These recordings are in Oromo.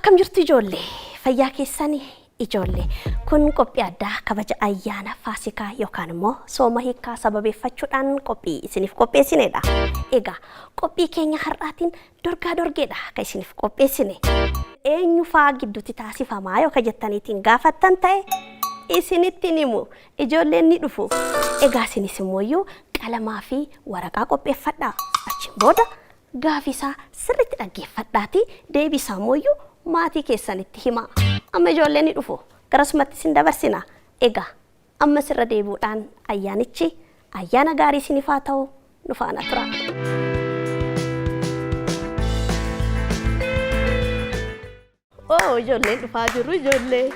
Akkam jirtu ijoollee? Fayyaa keessanii ijoollee? Kun qophii addaa kabaja ayyaana Faasikaa yookaan immoo sooma hiikkaa sababeeffachuudhaan qophii isiniif qopheessinedha. Egaa qophii keenya har'aatiin dorgaa dorgeedha kan isiniif qopheessine. Eenyu faa gidduutti taasifamaa yoo ka jettaniitiin gaafattan ta'e isinitti hin himu. Ijoolleen ni dhufu. Egaa isinis immoo qalamaa fi waraqaa qopheeffadhaa. Achiin booda gaafii isaa sirriitti dhaggeeffadhaatii deebii isaa immoo maatii keessanitti himaa. Amma ijoolleen ni dhufu. Garasumatti isin dabarsina. Egaa amma sirra deebi'uudhaan ayyaanichi ayyaana gaarii isiniif haa ta'u nu faana tura. Oo ijoolleen dhufaa jiru ijoollee.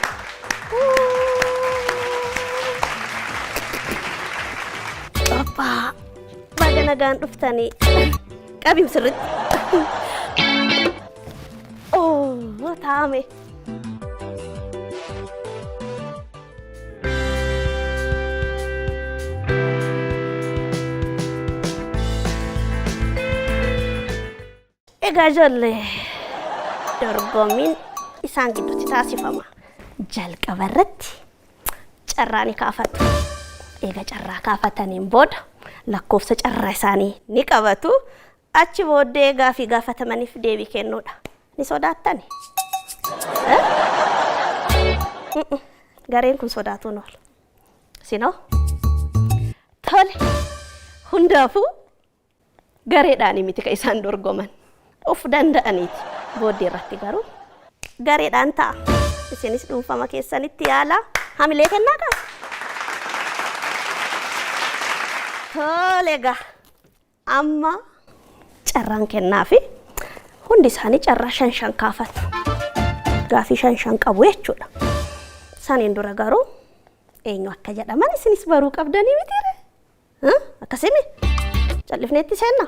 Oppaa baga nagaan dhuftanii. Qabiim sirritti. Oo taa'ame. Egaa ijoollee dorgommiin isaan gidduutti taasifama. Jalqaba irratti carraa ni kaafatu. Eega carraa kaafataniin booda lakkoofsa carraa isaanii ni qabatu. Achi booddee gaafii gaafatamaniif deebii kennuudha. Ni sodaattani? Eh? Mm-mm. Gareen kun sodaatuun oola. Isinoo? Tole. Hundaafuu gareedhaanii miti kan isaan dorgoman. Of danda'aniiti. Booddee irratti garuu gareedhaan ta'a. Isinis dhuunfama keessanitti yaalaa. Hamilee kennaa kaa. Tole egaa amma carraan kennaafi hundi isaanii carraa shan shan kaafatu. Gaafii shan shan qabu jechuudha. Saniin dura garuu eenyu akka jedhaman isinis baruu qabdanii mitiire? Akkasimi? Callifneetti seenna?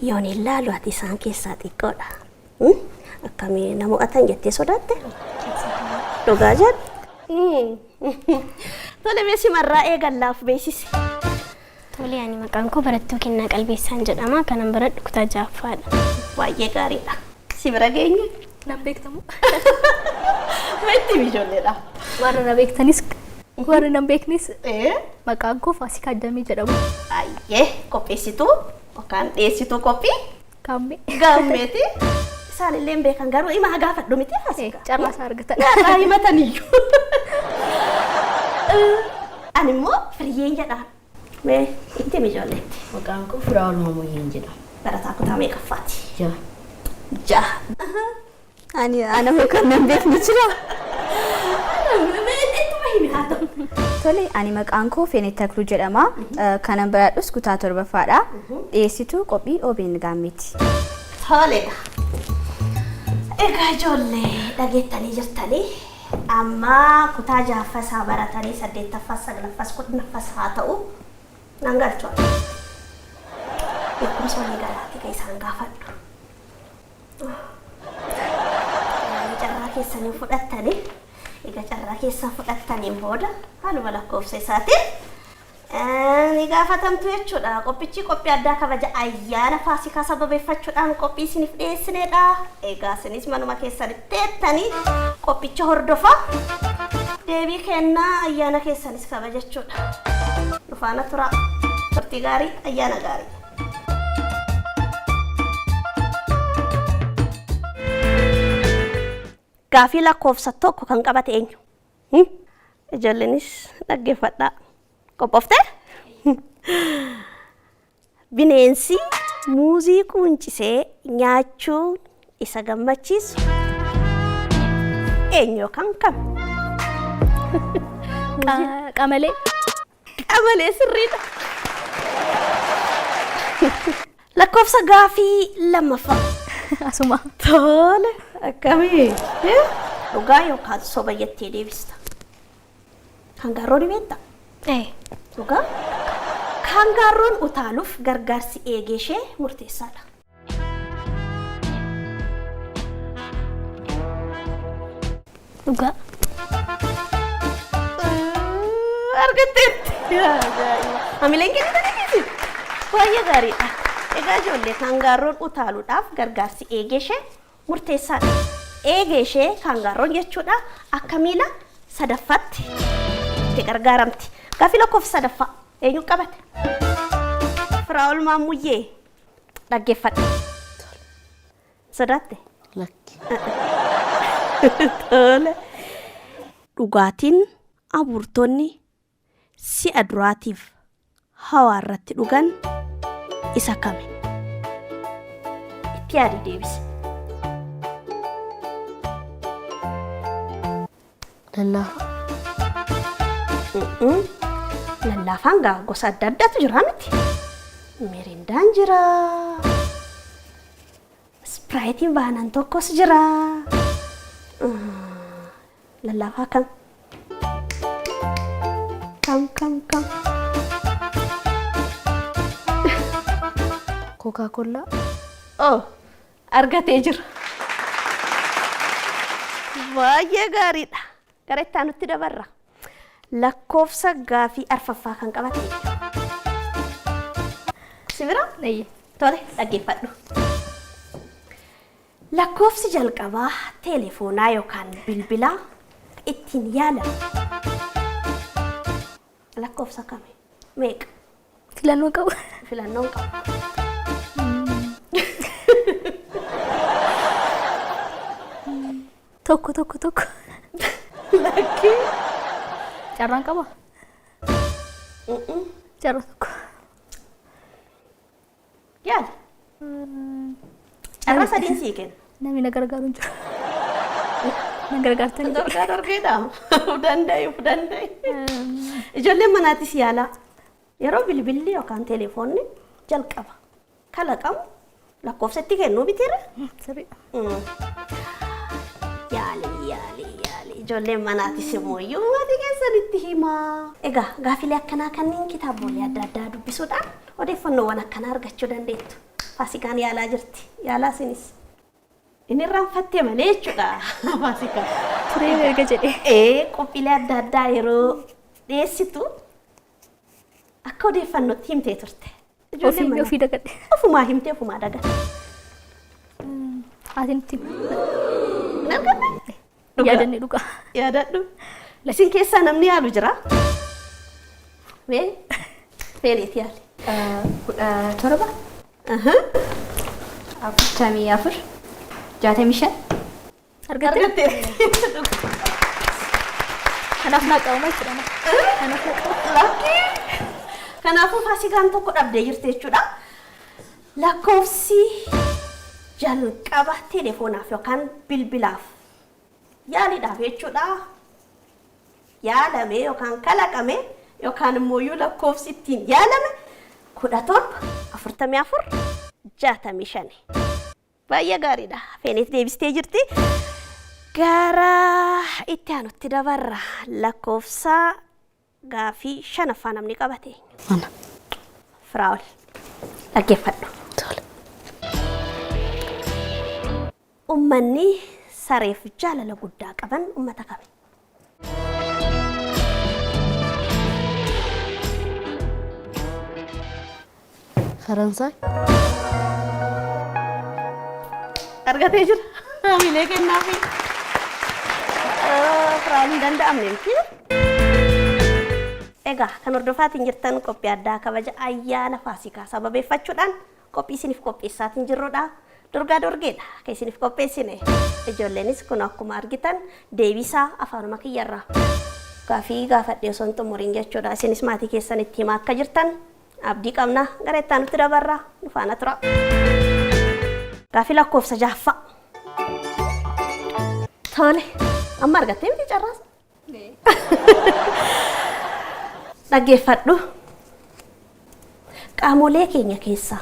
Yoon ilaalu ati isaan keessaa xiqqoodha. Akkamii na mo'atan jettee sodaatte? Dhugaa jedhu. Tole mee simarraa eegallaaf beeksisi. Tole ani maqaan koo barattuu Kennaa Qalbeessaan jedhama. Kanan baradhu kutaa ja'affaadha. Baay'ee gaariidha. Si bira geenye? Nan beektamu. Mee itti himi ijoolleedha. Warra na beektanis warra nan beeknis maqaan koo Faasikaa Addamee jedhama. Baay'ee qopheessituu yookaan dhiyeessituu qophii Gaammee. Gaammeeti. Isaan illee hin beekan garuu himaa gaafadhu miti Faasikaa. Carraa isaa argatan. Carraa himataniyyuu. Ani immoo Firiyyeen jedhaan. Mee itti himi ijoolleetti. Maqaan koo Firaa'ol Mamoyyeen jedhama. Barataa kutaa meeqaffaati? Jaha. Jaha. Ani ana kan nan beekne jira. Mee ittuma himi haa ta'u. Tole ani maqaan koo Feenet Takluu jedhama. Kanan baradhus kutaa torbaffaadha. Dhiyeessituu qophii OBN Gaammeeti. Tole egaa. Egaa ijoollee dhageettanii jirtanii amma kutaa ja'affas haa baratanii saddeettaffaas saglaffaas kurnaffaas haa ta'u nan galchu. Beekumsa walii galaati kan isaan gaafadhu. Carraa keessanii fudhattanii egaa carraa keessan fudhattaniin booda haaluma lakkoofsa isaatiin ni gaafatamtu jechuudha. Qophichi qophii addaa kabaja ayyaana Faasikaa sababeeffachuudhaan qophii isiniif dhiyeessineedha. Egaa isinis manuma keessanitti teettanii qophicha hordofaa deebii kennaa ayyaana keessanis kabajachuudha. Nu faana turaa. Turtii gaarii, ayyaana gaarii. Gaafii lakkoofsa tokko kan qabate eenyu? Ijoolleenis dhaggeeffadhaa. Qophooftee? Bineensi muuzii quuncisee nyaachuun isa gammachiisu eenyu yookaan kam? Qamalee. Qamalee sirriidha. Lakkoofsa gaafii lammaffaa. Asuma. Tole akkamii? Dhugaa yookaan soba jettee deebista. Kangaarroo ni beektaa? Ee. Dhugaa? Kangaarroon utaaluuf gargaarsi eegee ishee murteessaadha. Dhugaa. Argatteetti. Ajaa'iba. Hamileen kennitanii miti. Baay'ee gaariidha. Egaa ijoollee kaangaarroon utaaluudhaaf gargaarsi eegee ishee murteessaadha. Eegee ishee kaangaarroon jechuudha akka miila sadaffaatti itti gargaaramti. Gaaffii lakkoofsa sadaffaa eenyu qabate? Firaa'ol Maammuyyee dhaggeeffadhu. Sodaatte? Lakki. Tole. Dhugaatiin abuurtonni si'a duraatiif hawaa irratti dhugan isa kami? Itti yaadi deebisi. Lallaafaa. Lallaafaan gaa gosa adda addaatu jira miti. Mirindaan jira. Ispiraayitiin baanan tokkos jira. Lallaafaa kam? Kam kam kam? Kookaa kollaa. Oh, argatee jira. Baay'ee gaariidha. Gara itti aanutti dabarra. Lakkoofsa gaafii arfaffaa kan qabate. Sibira? Eeyyee. Tole, dhaggeeffadhu. Lakkoofsi jalqabaa teelefoonaa yookaan bilbilaa ittiin yaalan. Lakkoofsa kami? Meeqa? Filannoo qabu. Filannoon qabu. Tokko tokko tokko. Lakkii. Carraan qaba? Carraa tokko. Yaali. Carraa sadiin sii kenna. Namni na gargaaru hin jiru. Na gargaartanii jiru. Dorgaa dorgeedha. Of danda'i, of danda'i. Ijoolleen manaatis yaalaa. Yeroo bilbilli yookaan telefoonni jalqaba kalaqamu lakkoofsa itti kennuu mitiirra. Sirriidha. Yaali, yaali, yaali. Ijoolleen manaatis immoo iyyuu maatii keessanitti himaa. Egaa gaafilee akkanaa kanneen kitaabolee adda addaa dubbisuudhaan odeeffannoowwan akkanaa argachuu dandeettu. Faasikaan yaalaa jirti. Yaalaa isinis. Inni irraanfattee malee jechuudha Faasikaan. Turee erga jedhee. Ee, qophiilee adda addaa yeroo dhiyeessitu akka odeeffannootti himtee turte. Ijoolleen Ofii manaa ofii dagadhe. ofumaa himtee ofumaa dagatte. Ati nutti Hin arganne? Dhugaa. Yaadanne dhugaa. Yaadadhu. Isin keessaa namni yaalu jira? Mee feeliiti yaali. 17. 44. 65. Argatte? Argatte. Kanaaf naa qabama jechuudha. Kanaaf naa qabama. Lakkii. Kanaafuu Faasikaan tokko dhabdee jirti jechuudha. Lakkoofsi jalqaba teelefoonaaf yookaan bilbilaaf yaaliidhaaf jechuudha. Yaalame yookaan kalaqame yookaan immoo iyyuu lakkoofsi ittiin yaalame 17 44 65. Baay'ee gaariidha. Feeneet deebistee jirti. Gara itti aanutti dabarra. Lakkoofsa gaafii shanaffaa namni qabate. Ana. Firaa'ol. Dhaggeeffadhu. Tole. Uummanni sareef jaalala guddaa qaban uummata kami? Faransaay. Argatee jira. Hamilee kennaafi. Firaa'ol hin danda'amne miti. Egaa kan hordofaatiin jirtan qophii addaa kabaja ayyaana Faasikaa sababeeffachuudhaan qophii isiniif qopheessaatiin jirrudha. Dorgaa dorgeedha kan isiniif qopheessine. Ijoolleenis kun akkuma argitan deebisaa afaanuma kiyyarraa. Gaafii gaafadhee osoo hin xumuriin jechuudha. Isinis maatii keessan itti himaa akka jirtan abdii qabna. Gara itti aanutti dabarra. Nu faana tura. Gaafii lakkoofsa jahaffaa. Tole. Amma argattee miti carraas? Dhaggeeffadhu. Qaamolee keenya keessaa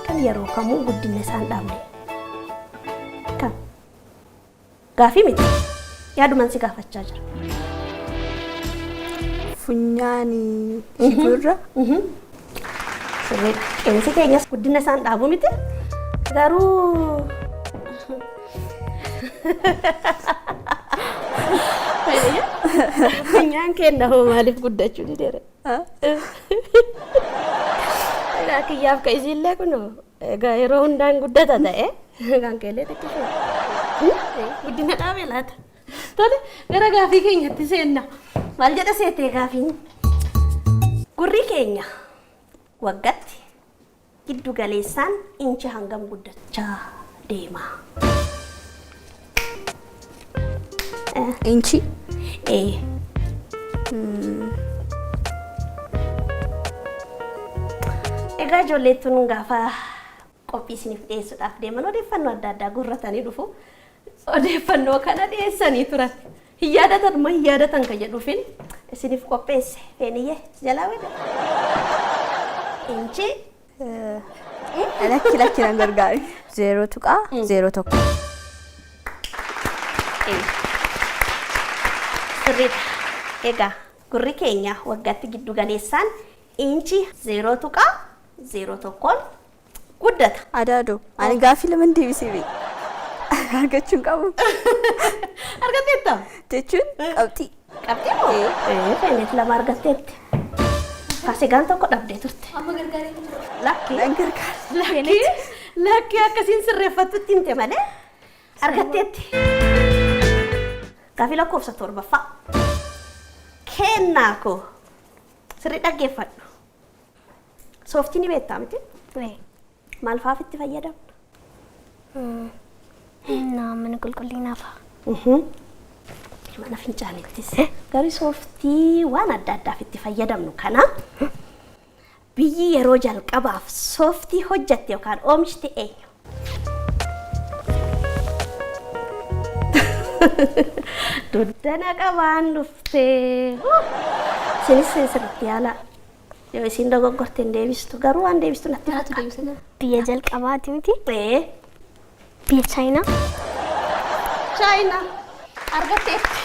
kan yeroo kamuu guddina isaan dhaabne kan gaafii miti yaaduman si gaafachaa jira. Funyaanii fi gurra. Sirriidha. Qeensi keenyas guddina isaan dhaabu miti. Garuu funyaan keenya hoo maaliif guddachuu dideera? Egaa kiyyaaf ka isiillee kun egaa yeroo hundaan guddata ta'e kan keellee xiqqishu. Guddina dhaabee laata. Tole, gara gaafii keenyatti seenna. Maal jedha seetee gaafiin? Gurri keenya waggaatti giddu galeessaan inchi hangam guddachaa deema? Inchi. Ee. Egaa ijoolleettuun gaafa qophii isiniif dhiyeessuudhaaf deeman odeeffannoo adda addaa guurratanii dhufu. Odeeffannoo kana dhiyeessanii turan. Hin yaadatan moo hin yaadatan kan jedhuufin isiniif qopheesse. Feeniyyee jalaa wada. Inchi. Lakki, lakki, nan gargaari. 0.01. Sirriidha. Egaa gurri keenya waggaatti giddu galeessaan inchi 0.01n guddata. Adaadoo. Ani gaaffii lama deebisee beeku. Argachuu hin qabu. Argatteetta? Jechuun qabxii. Qabxii moo? Ee, Feenet lama argatteetti. Faasigaan tokko dhabdee turte. Amma gargaaree jira. Lakki. Nan gargaara. Lakki. Lakki, akkasiin sirreeffattutti himte malee argatteetti. Gaaffii lakkoofsa torbaffaa. Kennaa koo sirrii dhaggeeffadhu. Sooftii ni beektaa miti? Maal fa'aaf itti fayyadamna? Mana qulqullinaa fa'a. Mana fincaanittis. Garuu sooftii waan adda addaaf itti fayyadamnu kana biyyi yeroo jalqabaaf sooftii hojjatte yookaan oomishte eenyu? Duddana qabaan dhuftee. Isinis sirriitti yaala. Yoo isin dogoggorte hin deebistu, garuu waan deebistu natti Naatu fakkaata. deebisa jira. Biyya jalqabaati miti? Ee. Biyya Chaayinaa. Chaayinaa argatteetti.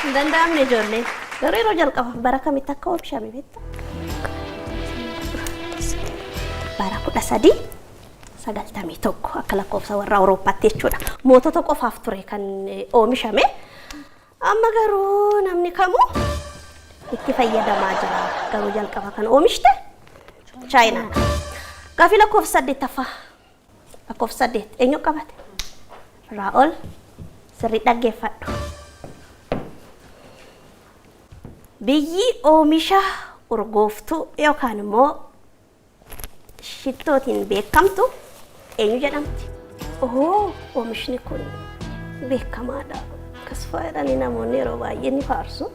Hin danda'amne ijoollee. Garuu yeroo jalqabaaf bara kamitti akka oomishame beektaa? Bara 1391 akka lakkoofsa warra Awurooppaatti jechuudha. Mootota qofaaf ture kan oomishame. Amma garuu namni kamuu itti fayyadamaa jira. Garuu jalqaba kan oomishte Chaayinaadha. Gaaffii lakkoofsa saddeettaffaa. Lakkoofsa saddeet eenyu qabate? Raa'ol, sirrii dhaggeeffadhu. Biyyi oomisha urgooftuu yookaan immoo shittootiin beekamtu eenyu jedhamti? Oo, oomishni kun beekamaadha. Akkas fayyadanii namoonni yeroo baay'ee ni faarsu.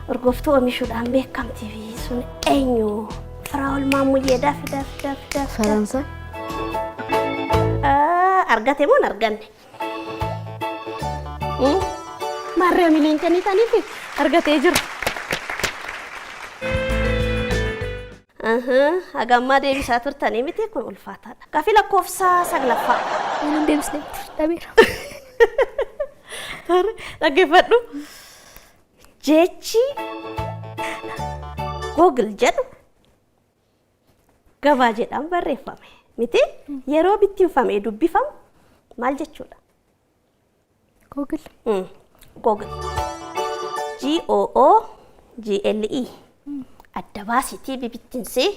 Urgooftuu oomishuudhaan beekamti biyyi sun eenyu? Firaa'ol Maammuyyee, dafi dafi dafi dafi. Faransaay. Argate moo hin arganne? Maarree miliin kennitaniif argatee jira. Hagammaa deebisaa turtanii miti, kun ulfaataadha. Gaaffii lakkoofsa saglaffaa. Waan hin deebisne dhabeera. Dhaggeeffadhu. Jechi Google jedhu gabaa jedhaan barreeffame miti, yeroo bittinfamee dubbifamu maal jechuudha? Google. Google. G O O G L E. Adda baasitii bibittinsee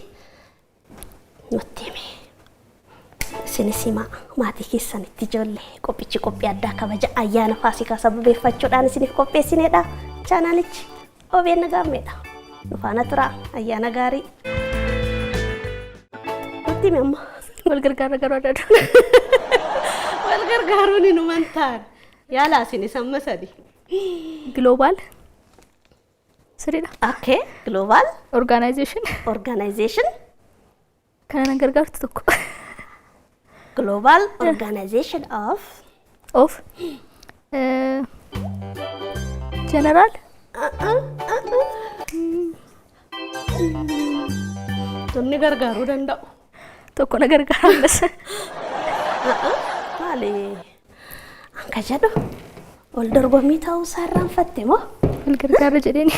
nutti hime. Isinis himaa maatii keessanitti ijoollee, qophichi qophii addaa kabaja ayyaana Faasikaa sababeeffachuudhaan isiniif qopheessinedha. Chaanaalichi OBN Gaammeedha. Nu faana turaa, ayyaana gaarii. Nutti himi amma. Wal gargaara garuu adda adda. Wal gargaaruun hinuman ta'an. Yaala isinis amma sadi. Global. Sirriidha. Okay, Global Organization. Organization. Kana nan gargaartu tokko. Global Organization of Of. General. Namni gargaaruu danda'u. Tokko na gargaara ammas. Maali? Anka jedhu wal dorgommii ta'uu isaa irraanfatte moo? Wal gargaara jedheeni.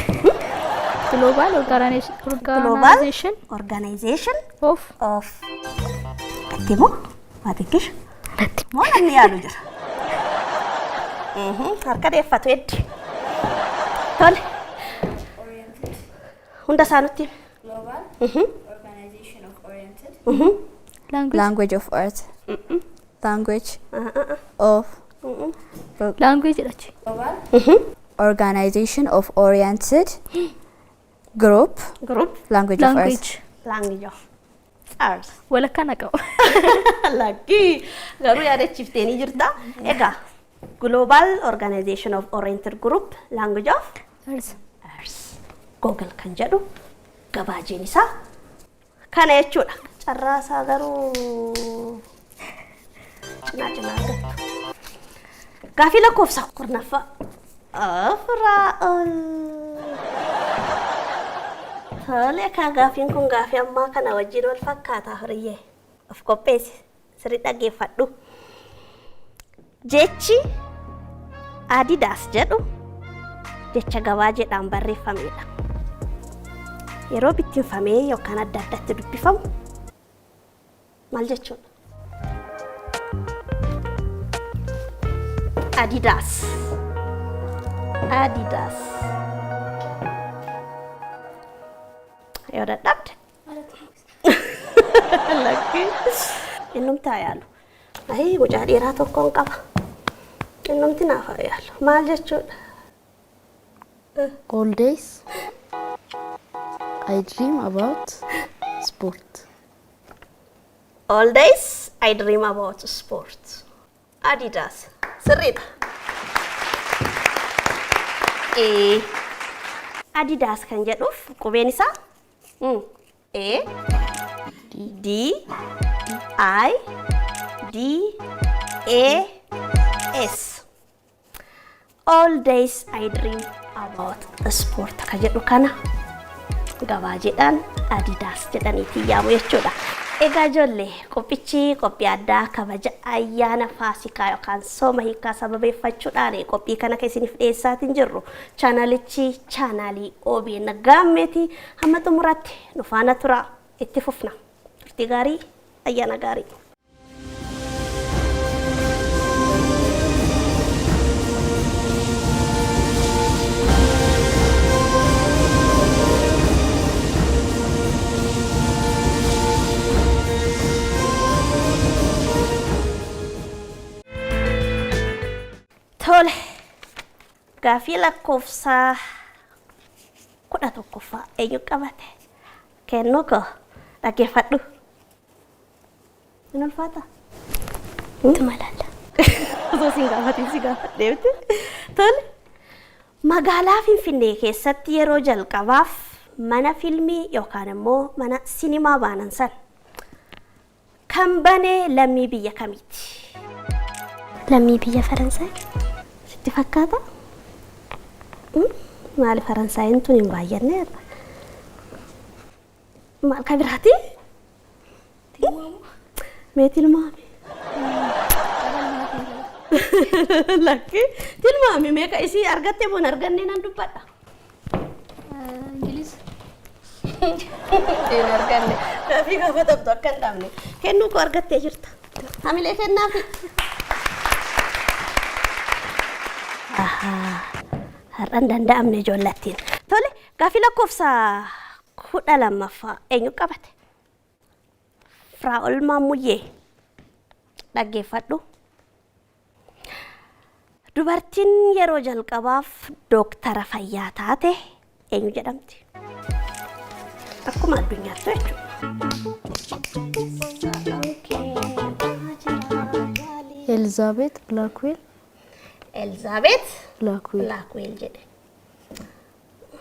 Global Organization. Global Organization Organization of of Itti moo? Waa xiqqisha? Moo namni yaalu jira? Harka deeffatu heddi. Tole. Hunda isaa nutti himi. Global Organization of Oriented. Language. Language of Earth. Language of Language jedha achi. Organization of Oriented Group. Group. Language of Earth. Language. Language of Earth. Walakkaa na qaba. Lakkii garuu yaadachiiftee jirta. Egaa Global Organization of Oriented Group Language of Earth. Earth. Google kan jedhu gabaajeen isaa kana jechuudha. Carraa isaa garuu cinaa cinaa argattu. Gaafii lakkoofsa 10ffaa. Afuraa ol. Tole kaa gaafiin kun gaafii ammaa kana wajjin wal fakkaata horiyyee. Of qopheessi sirrii dhaggeeffadhu. Jechi Adidas jedhu jecha gabaajeedhaan barreeffamedha. Yeroo bittinfamee yookaan adda addatti dubbifamu maal jechuudha? Adidas. Adidas. Yoo dadhabde. Lakkii. Innumti haa yaalu. Ayii mucaa dhiiraa tokkoon qaba. Innumti naaf haa yaalu. Maal jechuudha? All days I dream about sport. All days I dream about sport. Adidas. Sirriidha. Ee. Adidas kan jedhuuf qubeen isaa A D I D A S. All days I dream about sport ka jedhu kana gabaajeedhaan Adidas jedhaniitii yaamu jechuudha. Egaa ijoollee, qophichi qophii addaa kabaja ayyaana Faasikaa yookaan sooma hiikaa sababeeffachuudhaan qophii kana kan isiniif dhiyeessaatiin jirru. Chaanalichi chaanaalii OBN Gaammeeti. Hamma xumuraatti nu faana tura, itti fufna. Turtii gaarii, ayyaana gaarii. Tole, gaafii lakkoofsaa 11ffaa eenyu qabate? Kennuu koo, dhaggeeffadhu. Hin ulfaata? Ittuma ilaalla. Osoo siin gaafatiin si gaafadhe miti. Tole, magaalaa Finfinnee keessatti yeroo jalqabaaf mana fiilmii yookaan immoo mana sinimaa baanan san kan bane lammii biyya kamiiti? Lammii biyya Faransaay. Sitti fakkaata? Maali, Faransaayiin tun hin baay'anne irra. Maal ka biraati? Mee tilmaami. Lakki, tilmaami meeqa isii argatte boon arganne nan dubbadha. Ingiliz. Hin arganne. Gaafii gaafatamtu akka hin dhabne. Kennuu koo, argattee jirta. Hamilee kennaafi. Ahaa. Har'aan danda'amne ijoollattiin. Tole, gaafii lakkoofsa 12ffaa eenyu qabate? Firaa'ol Maammuyyee, dhaggeeffadhu. Dubartiin yeroo jalqabaaf dooktara fayyaa taate eenyu jedhamti? Akkuma addunyaatti jechuudha. Elizabeth Blackwell. Elizabeth Blackwell. Blackwell jedhe.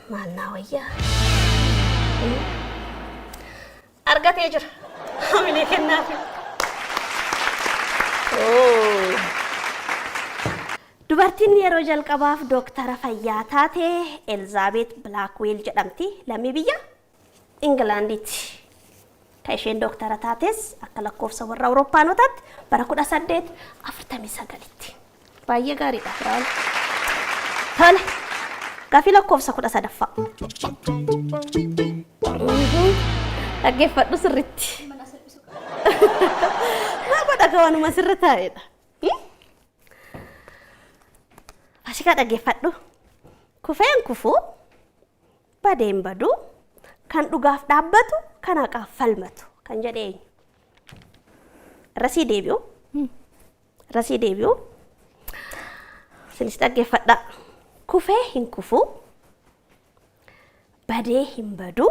Maal naa wayyaa? Argatee jira. Hamilee kennaafi. Dubartiin yeroo jalqabaaf dooktara fayyaa taate Elizabeth Blackwell jedhamti. Lammii biyya Ingilaandiiti. Kan isheen dooktara taates akka lakkoofsa warra Awurooppaanotaatti bara 1849tti. Baay'ee gaariidha, Firaa'ol. Tole, gaafii lakkoofsa 13ffaa. Dhaggeeffadhu sirriitti. Maa godha ka waanuma sirri taa'edha. Faasikaa, dhaggeeffadhu. Kufeen kufuu, badeen baduu, kan dhugaaf dhaabbatu kan haqaaf falmatu kan jedhe eenyu? Irra sii deebi'u. Irra sii deebi'u. Isinis dhaggeeffadhaa. Kufee hin kufu, badee hin badu,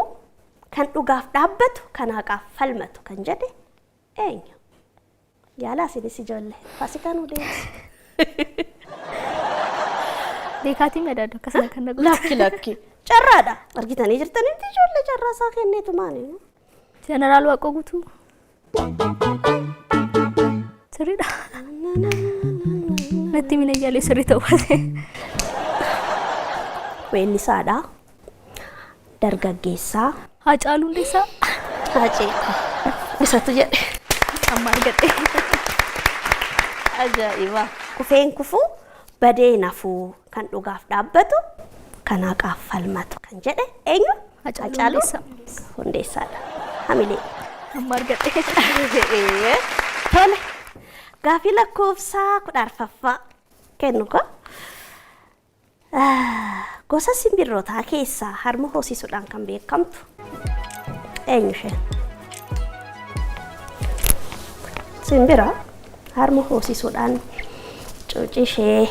kan dhugaaf dhaabbatu, kan haqaaf falmatu kan jedhe eenyu? Yaalaa isinis ijoollee. Faasikaa nuu deebisi. Beekaatiin madaadu akkasuma kan na godhu. Lakki lakki. Carraadha. Argitanii jirtanitti ijoollee carraa isaa kenneetu maali? Jeneraal Waaqoo Guutuu. Sirriidha. Natti mina yaalee sirrii ta'uu baate. Weellisaadha. Dargaggeessaa. Haacaaluu Hundeessaa. Haacee. Isatu jedhe. Amma argadhe. Ajaa'iba! Kufeen kufu badee nafuu kan dhugaaf dhaabbatu kan haqaaf falmatu kan jedhe eenyu? Haacaaluu Hundeessaa. Hundeessaadha. Hamilee. Amma argadhe. Tole. Gaafii lakkoofsaa 14ffaa kennu ko. Gosa simbirrootaa keessaa harma hoosisuudhaan kan beekamtu eenyu isheen? Simbira harma hoosisuudhaan cuucii ishee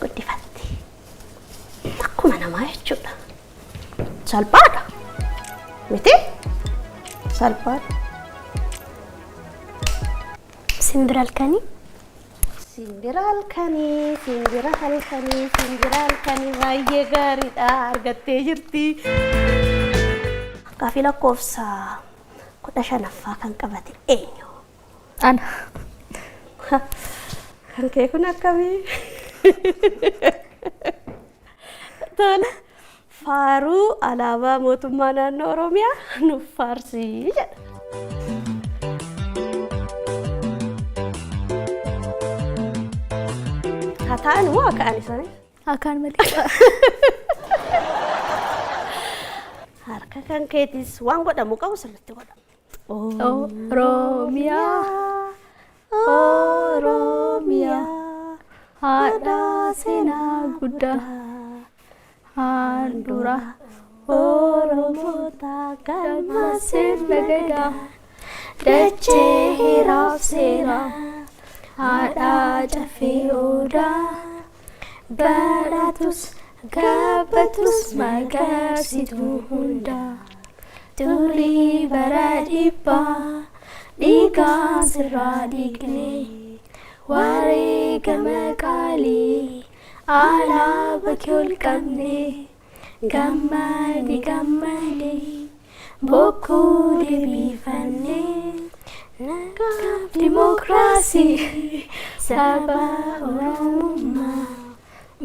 guddifatti. Akkuma namaa jechuudha. Salphaadha. Miti? Salphaadha. Simbira halkanii. Simbira halkanii, simbira halkanii, simbira halkanii baay'ee gaariidha argattee jirti. Gaafii lakkoofsa 15ffaa kan qabate eenyu? Ana. Kan kee kun akkamii? Tole. Faaruu alaabaa mootummaa naannoo Oromiyaa nuuf faarsii jedha. Haa ta'an moo haa ka'an isaanis? Haa ka'an malee. Harka kan keetis waan godhamu qabu sirriitti godhama. Oromiyaa. Oromiyaa. Haadha seenaa guddaa. Handhuura Oromoota galma sirna gadaa. Dachee hiraaf seeraa. Haadha caffee odaa. Badhaatus gabbatus magarsituu hundaa. Durii bara dhibbaa dhiigaa sirraa dhiigne. Wareegama qaalii alaabaa kee ol qabne. Gammadi gammadi bokkuu deebifanne. Nagaaf dimookiraasii saba Oromummaa.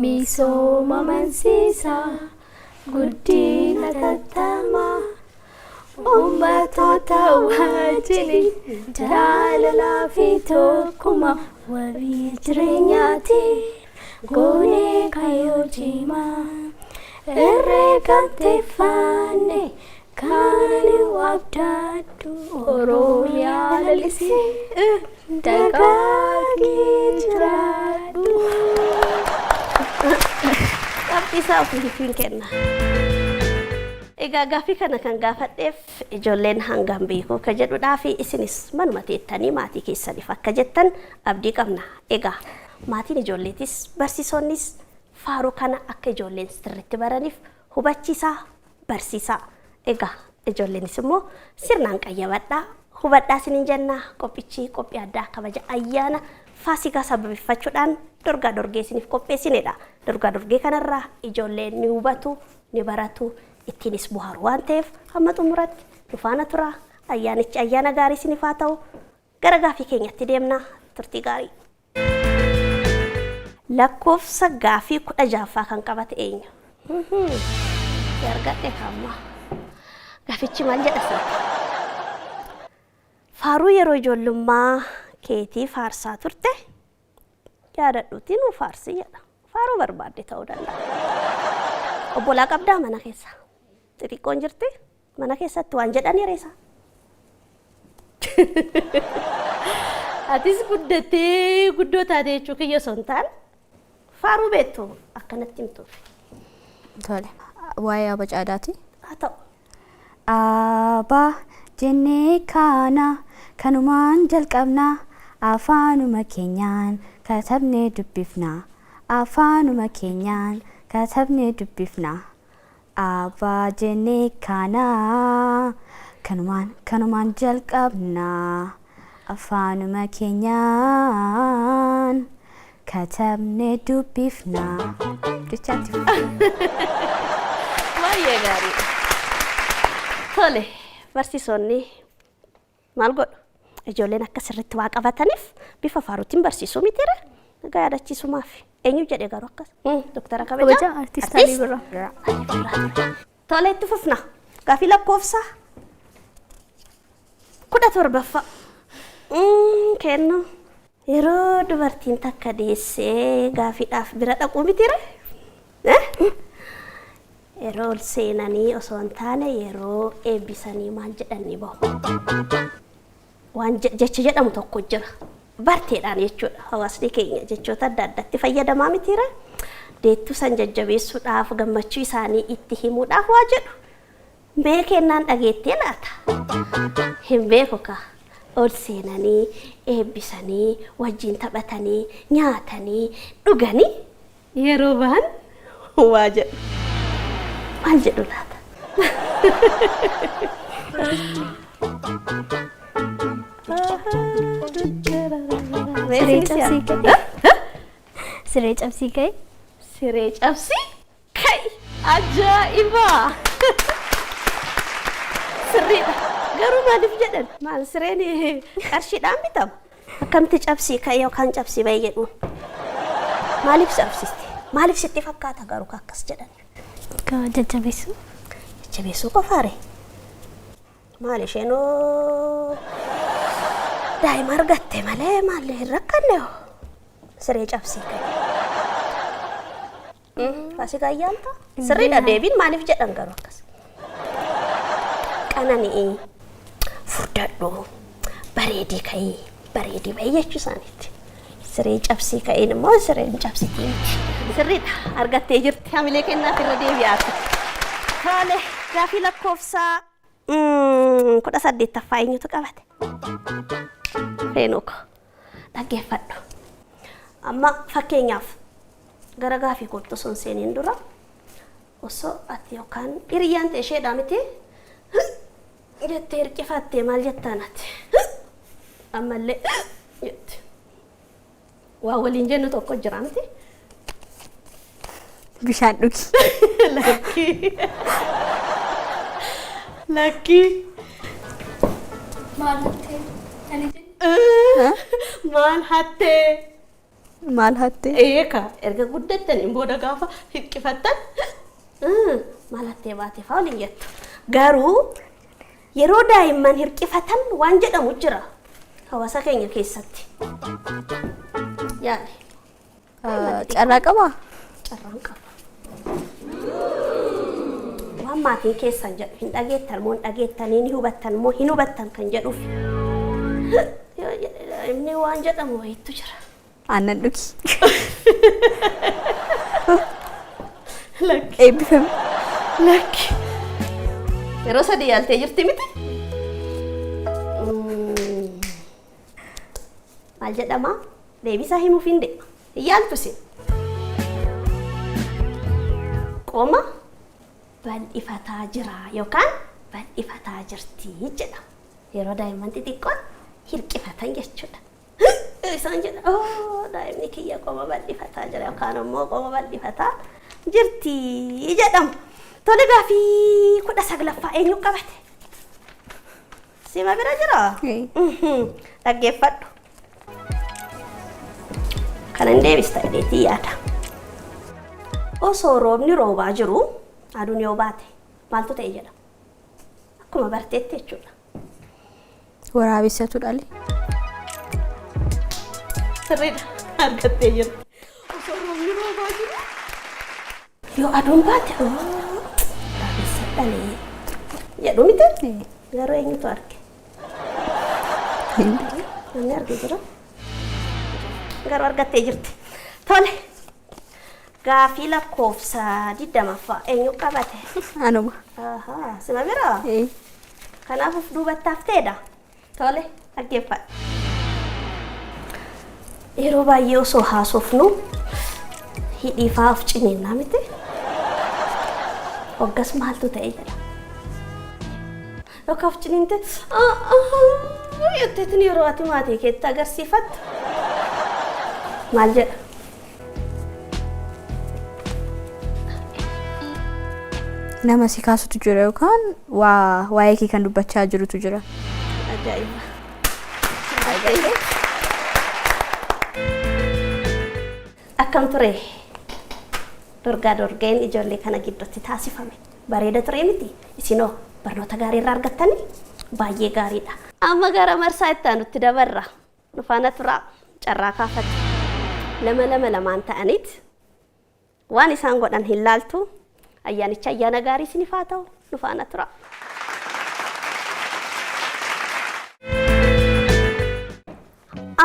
Misooma mansiisaa guddina tattamaa. Uummattoota wajjin jaalalaa fi tokkummaa wabii jireenyaati goonee kaayyoo cimaa. Irree gamteeffanne kan abdaadhu Oromiyaa lalisee dagaagee jiraadhu. Qabxii isaa ofiif hin kenna. Egaa gaaffii kana kan gaafadheef ijoolleen hangam beekuu akka jedhudhaa fi isinis manuma teettanii maatii keessaniif akka jettan abdii qabna. Egaa maatiin ijoolleetis barsiisonnis faaruu kana akka ijoolleen sirriitti baraniif hubachiisaa barsiisaa. Egaa ijoolleenis immoo sirnaan qayyabadhaa hubadhaa isiniin jenna. Qophichi qophii addaa kabaja ayyaana Faasikaa sababeeffachuudhaan dorgaa dorgee isiniif qopheessinedha. Dorgaa dorgee kanarraa ijoolleen ni hubatu, ni baratu, ittiinis bohaaru waan ta'eef hamma xumuratti nu faana tura. Ayyaanichi ayyaana gaarii isiniif haa ta'u. Gara gaafii keenyatti deemna. Turtii gaarii. Lakkoofsa gaafii 16ffaa kan qabate eenyu? Si argadhe kaamma. Gaafichi maal jedha seete? Faaruu yeroo ijoollummaa keetii faarsaa turte yaadadhuutii nuu faarsi jedha. Faaruu barbaadde ta'uu danda'a. Obbolaa qabdaa mana keessa? Xixiqqoon jirti? Mana keessatti waan jedhan yereessa. Atis guddattee guddoo taate jechuu kiyya osoo hin taane faaruu beektu akkanatti himtuuf. Tole. Waa'ee Abacaadaati. Haa ta'u. Aabaa jennee kaana kanumaan jalqabna, afaanuma keenyaan katabnee dubbifna, afaanuma keenyaan katabnee dubbifna. Aabaa jennee kaana kanumaan kanumaan jalqabna, afaanuma keenyaan katabnee dubbifna. Jechaatti. Baay'ee gaariidha. Tole, barsiisonni maal godhu? Ijoolleen akka sirriitti waa qabataniif bifa faaruutiin barsiisuu mitiire? Egaa yaadachiisumaaf. Eenyu jedhe garuu akkas? Doktara Kabajaa? Kabajaa Artiist Alii Birraa. Alii Birraa. Tole, itti fufna. Gaafii lakkoofsa 17ffaa. Kennu. Yeroo dubartiin takka deessee gaafiidhaaf bira dhaquu mitiire? Yeroo ol seenanii osoo hin taane yeroo eebbisanii maal jedhanii bahu? Waan jecha jedhamu tokko jira. Barteedhaan jechuudha. Hawaasni keenya jechoota adda addaatti fayyadamaa mitiire? Deettuu san jajjabeessuudhaaf, gammachuu isaanii itti himuudhaaf waa jedhu. Mee kennaan dhageettee laata? Hin beeku kaa. Ol seenanii, eebbisanii, wajjin taphatanii, nyaatanii, dhuganii yeroo bahan waa jedhu. Maal jedhu laata? Siree cabsii ka'e. Siree cabsii ka'e. Siree cabsii ka'i! Ajaa'iba! Sirriidha. Garuu maaliif jedhan? Maal, sireen qarshiidhaan bitama? Akkamitti cabsii ka'i yookaan cabsii ba'i jedhuun? Maaliif cabsisti? Maaliif sitti fakkaata garuu akkas jedhan? Akka jajjabeessu. Jajjabeessuu qofaare? Maal, isheenoo daa'ima argatte malee maal hin rakkanne hoo? Siree cabsii ka'i. Faasikaa ayyaanta? Sirriidha deebiin. Maaliif jedhan garuu akkas? Qanani'ii, furdadhu, bareedii ka'ii, bareedii ba'i jechuu isaaniiti. Siree cabsii ka'iin immoo sireen cabsitii miti. Sirriidha, argattee jirti. Hamilee kennaaf irra deebi'aati. Tole, gaafii lakkoofsaa 18ffaa eenyutu qabate? Feenuko, dhaggeeffadhu. Amma fakkeenyaaf gara gaafii kootti osoo hin seeniin dura, osoo ati yookaan hiriyyaan ta'e isheedhaa miti jettee hirqifattee maal jettaan ati? Ammallee jette. Waa waliin jennu tokko jira miti? Bishaan dhugi. Lakkii. Lakkii. Maal hattee? Ani jedhe. Maal hattee? Maal hattee? Eeka, erga guddattaniin booda gaafa hirqifattan maal hattee baate fa'aa waliin jettu. Garuu yeroo daa'imman hirqifatan waan jedhamu jira hawaasa keenya keessatti. Yaali. Carraa qabaa? Carraan qaba. Waan maatiin keessan jedhu hin dhageettan moo hin dhageettanii, ni hubattan moo hin hubattan kan jedhuuf. Yoo jedhe daa'imni waan jedhamu wayiitu jira. Aannan dhugi. Lakki. Eebbifame. Lakki. Yeroo sadii yaaltee jirti miti? Maal jedhama? Deebisaa himuuf hin deema. Hin yaaltu isin. Qoma bal'ifataa jira yookaan bal'ifataa jirti jedhama. Yeroo daa'imman xixiqqoon hirqifatan jechuudha. Isaan jedha, "Oo, daa'imni kiyya qoma bal'ifataa jira yookaan immoo qoma bal'ifataa jirti" jedhamu. Tole, gaafii 19ffaa eenyu qabate? Sima bira jira? Dhaggeeffadhu. Kanan deebista jedheetii yaada. Osoo roobni roobaa jiru aduun yoo baate maaltu ta'e jedha? Akkuma barteetti jechuudha. Waraabessatu dhale. Sirriidha. Argattee jirti. Osoo roobni roobaa jiru yoo aduun baate, "Oo, waraabessa dhalee" jedhu miti? Garuu eenyutu arge? Namni arge jira? Garuu argattee jirti. Tole. Gaafii lakkoofsa 20ffaa eenyu qabate? Anuma. Ahaa, sima biraa? Kanaaf of duubatti hafteedha. Tole, dhaggeeffadhu. Yeroo baay'ee osoo haasofnu hidhii fa'aa of ciniinnaa miti? Hoggas maaltu ta'e jedha. Yookaan of ciniinte jetteetiin yeroo ati maatii keetti agarsiifattu maal jedha? Nama si kaasutu jira yookaan waa waa'ee kee kan dubbachaa jirutu jira. Ajaa'iba! Ajaa'iba! Akkam ture dorgaa dorgeen ijoollee kana gidduutti taasifame? Bareeda ture miti? Isinoo barnoota gaarii irraa argattanii? Baay'ee gaariidha. Amma gara marsaa itti aanutti dabarra. Nu faana turaa. Carraa kaafatu. Lama lama lamaan ta'aniit waan isaan godhan hin laaltu. Ayyaanicha ayyaana gaarii isiniif haa ta'u. Nu faana turaa.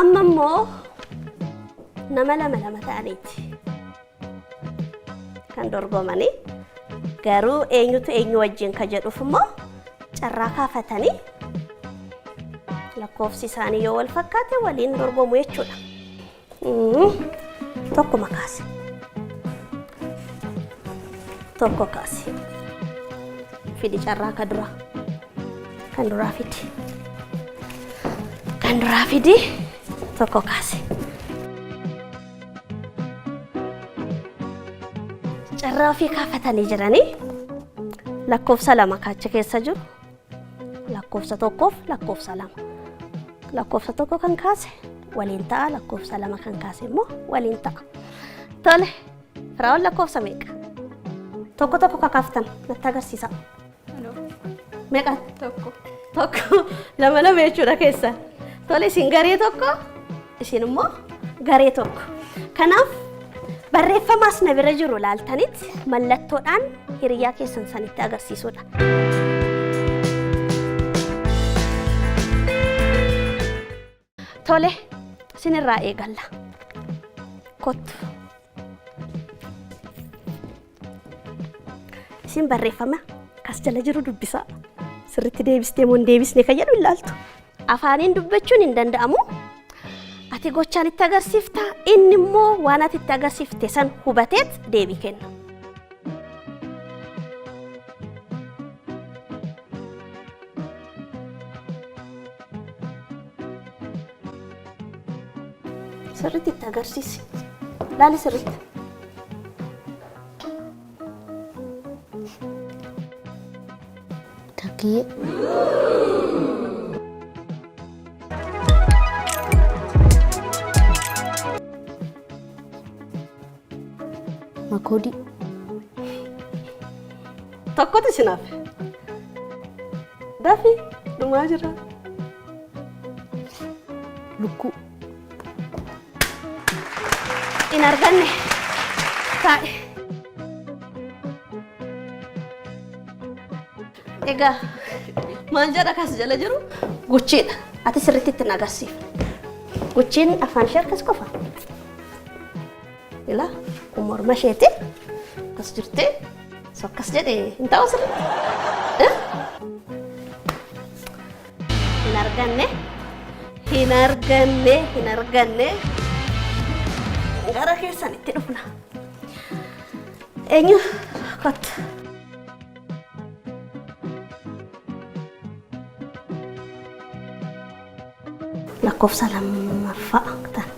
Amma immoo nama lama lama ta'aniiti kan dorgomanii, garuu eenyutu eenyu wajjin ka jedhuuf immoo carraa kaafatanii lakkoofsi isaanii yoo wal fakkaate waliin dorgomu jechuudha. Tokkuma kaase. Tokko kaase. Fidi carraa ka duraa. Kan duraa fidi. Kan duraa fidi tokko kaase. Carraa ofii kaafatanii jiranii lakkoofsa 2 kaacha keessa jiru. Lakkoofsa tokkoof lakkoofsa 2. Lakkoofsa 1 kan kaase waliin ta'a, lakkoofsa 2 kan kaase immoo waliin ta'a. Tole, Firaa'ol lakkoofsa meeqa? Tokko tokko kakaaftan natti agarsiisa. Meeqa? Tokko. Tokko, lama lama jechuudha keessa. Tole, isin garee tokko, isin immoo garee tokko. Kanaaf barreeffamaas na bira jiru laaltanitti mallattoodhaan hiriyaa keessan sanitti agarsiisuudha. Tole, isinirraa eegalla. Kottu. Isin barreeffama kas jala jiru dubbisaa. Sirriitti deebistee moo hin deebisne kan jedhu ilaaltu. Afaaniin dubbachuun hin danda'amu. Ati gochaan itti agarsiifta, inni immoo waan ati itti agarsiifte san hubateet deebii kenna. Sirriitti itti agarsiisi. Laali sirriitti. Takkiyee. Makoodii. Tokkotu isin hafe. Dafi dhumaa jira. Lukkuu. Hin arganne. Taa'e. Egaa maal jedha kas jala jiru? Guchiidha. Ati sirriitti ittiin agarsiifne. Guchiin afaan ishee akkas qofa. Ilaa kun morma isheeti. Akkas jirti. So akkas jedhe hin ta'u sirriitti. Hin arganne. Hin arganne. Hin arganne. Gara keessan itti dhufna. Eenyu? Kottu. Lakkoofsa lammaffaa ta'an.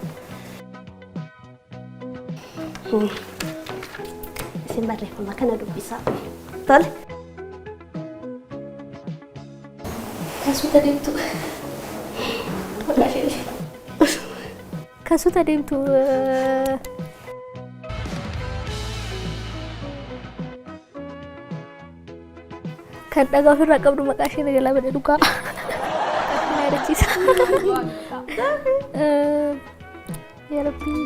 Isin barreeffama kana dubbisaa. Tole. Kan suuta deemtu. Kan suuta deemtu. Kan dhagaa ofirraa qabdu maqaa ishee na jalaa bade dhugaa. Na yaadachiisa. Yaa Rabbii.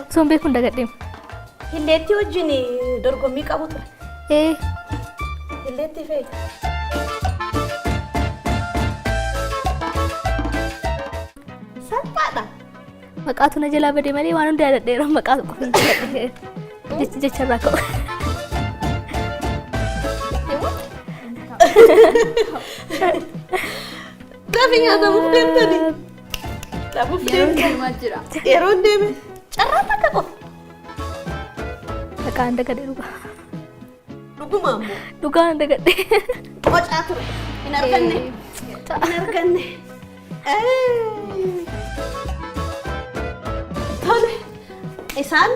Osoo hin beekuun dagadheem. Hilleettii wajjin dorgommii qabu ture. Ee. Hilleettii fe'i. Salphaadha. Maqaatu na jalaa bade malee waan hunda yaadadheera maqaa qofa hin yaadadhe. Jechi jecharraa ka'u. Gaafi nyaatamuuf deemtani. Dhabuuf deemtani. Yeroon deeme carraa takka qofa. Maqaan dagadhe dhugaa. Dhuguma ammoo. Dhugaan dagadhe. Qocaa ture. Hin arganne. Hin arganne. Tole. Isaan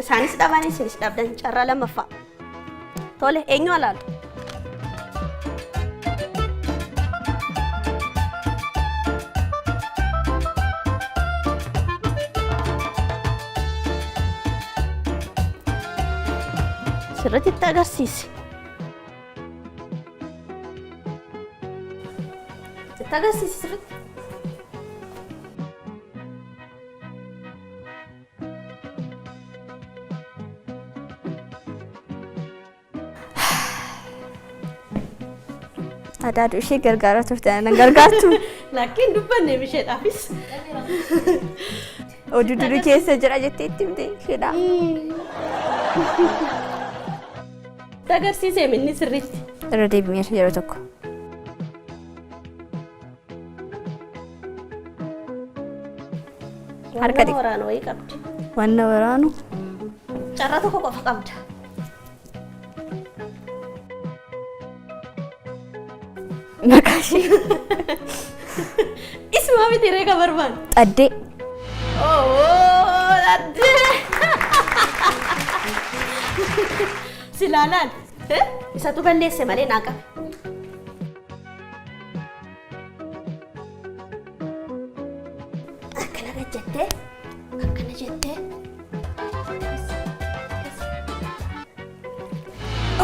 isaanis dhaban isinis dhabdan carraa lammaffaa. Tole eenyu alaalu? Sirriitti itti agarsiisi. Itti agarsiisi sirriitti. Adaaduu ishee gargaaraa turte nan gargaartu. Lakkiin dubbanne isheedhaafis. Oduu durii keessa jira jettee itti himte isheedha. Itti agarsiisee inni sirriitti. Irra deebi'ee yeroo tokko. Harka Waan dhiqu. waraana wayii qabdi. Wanna waraanu. Carraa tokko qofa qabda. Maqaa ishee. Isuma miti reega barbaadu. Xaddee. Oo, dhaddee. Silaalaan. Isatu balleesse malee naa qabe. Akkana gad jettee, akkana jettee.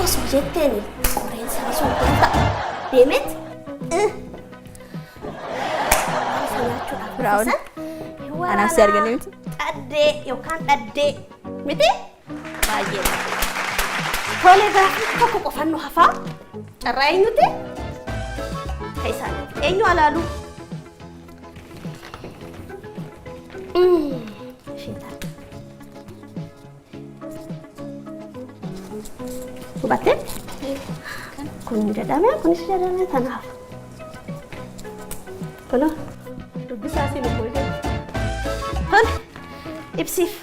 Osoo jetteen qoreen saba sun kun ta'a. Deemet. Isa nyaachuudhaaf Firaa'ol. isa Anaaf si arganne miti? Xaddee yookaan dhaddee miti? Baay'ee. Tole gaaffii tokko qofan nu hafaa. Carraa eenyuti? Ka isaaniiti. Eenyu alaalu? Ishee ta'a. Hubattee? Kun jedhame kunis jedhame tanaaf. Kunoo dubbisaa siin immoo jedhu. Tole ibsiif.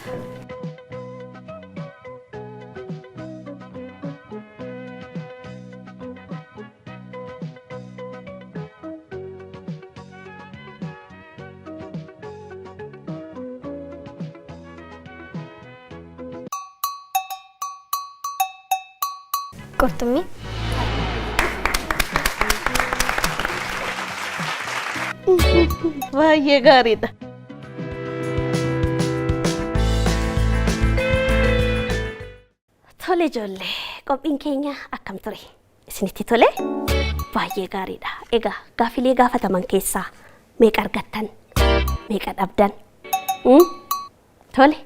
Qurxummii. Baay'ee gaariidha. Tole ijoollee qophiin keenya akkam ture? Isinitti tole? Baay'ee gaariidha. Egaa gaafilee gaafataman keessaa meeqa argattan? Meeqa dhabdan? Tole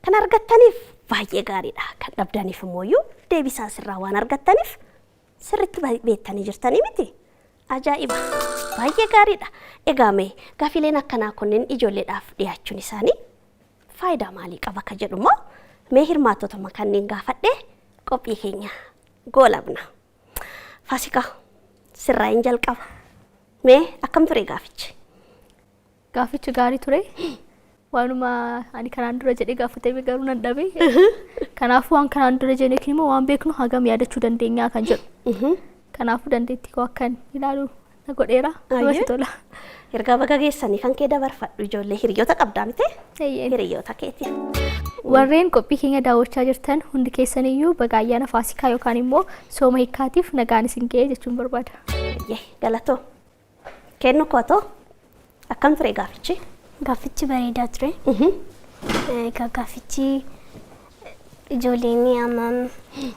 kan argattaniif baay'ee gaariidha. Kan dhabdaniif immoo deebisaa sirraa waan argattaniif sirriitti beektanii jirtanii miti? Ajaa'iba! Baay'ee gaariidha. Egaa mee gaafileen akkanaa kunneen ijoolleedhaaf dhiyaachuun isaanii faayidaa maalii qaba ka jedhu immoo mee hirmaattotuma kanneen gaafadhee qophii keenya goolabna. Faasikaa sirraa hin jalqaba. Mee akkam ture gaafichi? Gaafichi gaarii ture. Waanuma ani kanaan dura jedhee gaafatame garuu nan dhabe. Kanaafuu waan kanaan dura jenne yookiin immoo waan beeknu hagam yaadachuu dandeenya kan jedhu. Kanaafuu dandeettii koo akkan ilaalu na godheera. Namatti tola. Ergaa baga geessanii kan kee dabarfadhu ijoollee hiriyoota qabdaa miti? Eeyyee. Hiriyoota keetiif. Warreen qophii keenya daawwachaa jirtan hundi keessaniyyuu baga ayyaana Faasikaa yookaan immoo sooma hiikkaatiif nagaan isin ga'e jechuun barbaada. Eeyyee galatoo. Kennu kootoo akkam ture gaafichi? Gaaffichi bareedaa ture. Egaa gaaffichi ijoolleen amma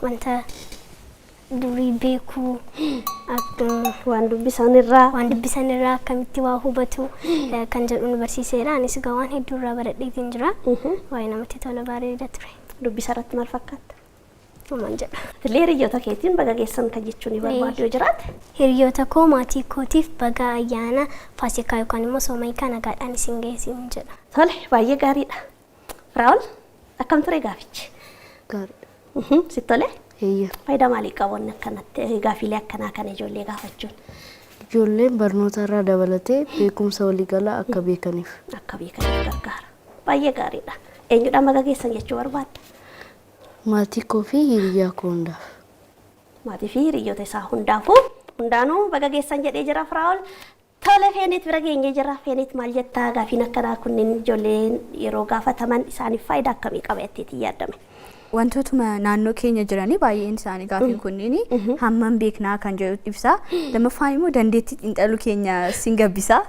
wanta durii beekuu Waan dubbisan irraa. waan dubbisan irraa akkamitti waa hubatu kan jedhu nu barsiiseera. Anis egaa waan hedduu irraa baradheetiin jira. Waa'ee namatti tola bareedaa ture. Dubbisa irratti maal fakkaata? Numaan jedha. Illee hiriyoota keetiin baga geessan kan jechuun barbaadu yoo jiraate. Hiriyoota koo maatii kootiif baga ayyaana Faasikaa yookaan immoo sooma hiikaa nagaadhaan isin geessin jedha. Tole, baay'ee gaariidha. Firaa'ol, akkam ture gaafichi? Gaariidha. Sitti tole? Eeyya. Faayidaa maalii qaba wanni akkanatti gaafiilee akkanaa kana ijoollee gaafachuun? Ijoolleen barnoota irraa dabalatee beekumsa waliigalaa akka beekaniif. Akka beekaniif gargaara. Baay'ee gaariidha. Eenyudhaan baga geessan jechuu barbaadda? Maatii koo fi hiriyaa koo hundaaf. Maatii fi hiriyoota isaa hundaafuu hundaanuu baga geessan jedhee jira Firaa'ol. Tole, Feeneet bira geenyee jira. Feeneet, maal jettaa? Gaafiin akkanaa kunneen ijoolleen yeroo gaafataman isaaniif faayidaa akkamii qaba jetteetii yaadame? Wantootuma naannoo keenya jiranii baay'een isaanii gaafiin kunniin hammam beeknaa kan jedhu ibsa. Lammaffaan immoo dandeettii xiinxaluu keenya sin gabbisa.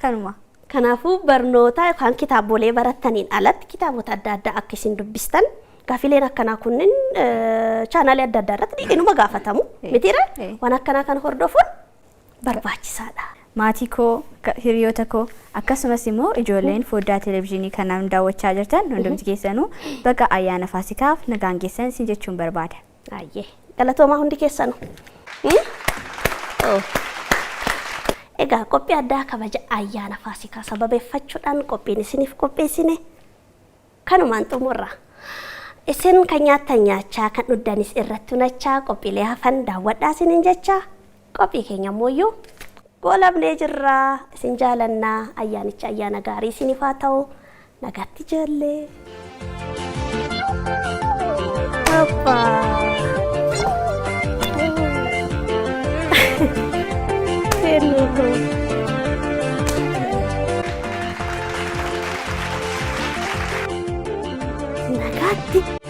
Kanuma. Kanaafuu barnoota yookaan kitaabolee barattaniin alatti kitaabota adda addaa akka isin dubbistan gaafileen akkanaa kunneen chaanaalee adda addaa irratti inuma gaafatamu. Mitiire? Waan akkanaa kana hordofuun barbaachisaadha. Maatii koo, hiriyoota koo, akkasumas immoo ijoolleen foddaa televezyiinii kanaan daawwachaa jirtan hundumti keessanuu baga ayyaana Faasikaaf nagaan geessan isin jechuun barbaada. Ayyee, galatoomaa hundi keessanu. Egaa qophii addaa kabaja ayyaana Faasikaa sababeeffachuudhaan qophiin isiniif qopheessine kanumaan xumurra. Isin kan nyaattan nyaachaa, kan dhugdanis irratti hunachaa, qophiilee hafan daawwadhaa isiniin jechaa, qophii keenya ammoo goolabnee jirra. Isin jaalannaa, ayyaanicha ayyaana gaarii isiniif haa ta'u. Nagaatti ijoollee. Abbaa. Hello. Nagaatti.